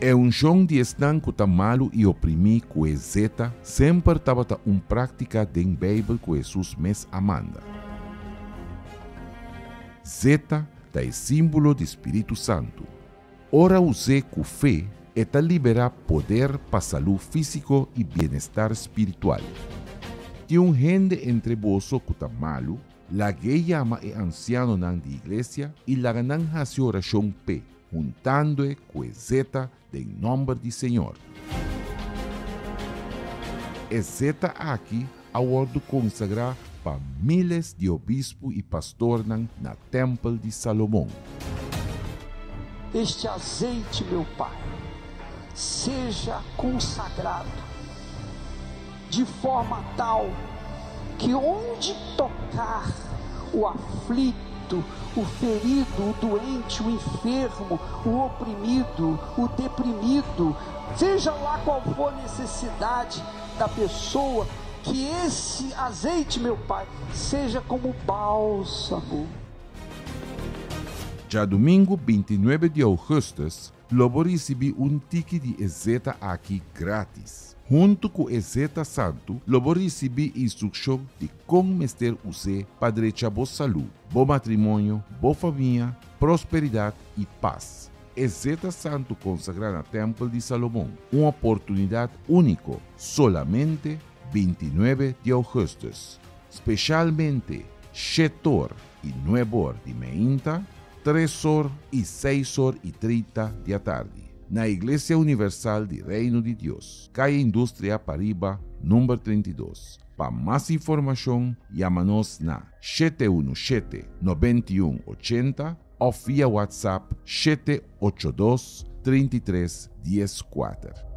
E unshon di esnan ku ta malu i oprimí ku e zeta semper tabata un práktika den Beibel ku Hesus mes a manda. Zeta ta e símbolo di spiritu santu. Ora us'é ku fe, e ta liberá poder pa salú físiko i bienestar spiritual. Tin un hende entre boso ku ta malu? Lag'é yama e ansianonan di iglesia i laga nan hasi orashon p'e, huntando e ku e zeta den nòmber di Señor. E zeta aki a wòrdu konsagrá pa míles di obispu i pastornan na Tèmpel di Salomon. Este azeite, meu Pai, seja consagrado de forma tal que onde tocar o aflito, o ferido, o doente, o enfermo, o oprimido, o deprimido, seja lá qual for a necessidade da pessoa, que esse azeite, meu Pai, seja como bálsamo. Djadumingu 29 di ougùstùs lo bo risibí un tiki di e zeta aki grátis. Huntu ku e zeta santu lo bo risibí instrukshon di kon mester us'é pa drecha bo salú, bo matrimonio, bo famia, prosperidat i pas. E zeta santu konsagrá na Tèmpel di Salomon, un oportunidat úniko, solamente 29 di ougùstùs. Speshalmente shet'or i nueb'or di meinta, tres'or i seis'or i 30 di atardi, na Iglesia Universal di Reino di Dios, Kaya Industria Pariba, number 32. Pa mas informashon yama nos na 717 91 80 òf via WhatsApp 782 33 14.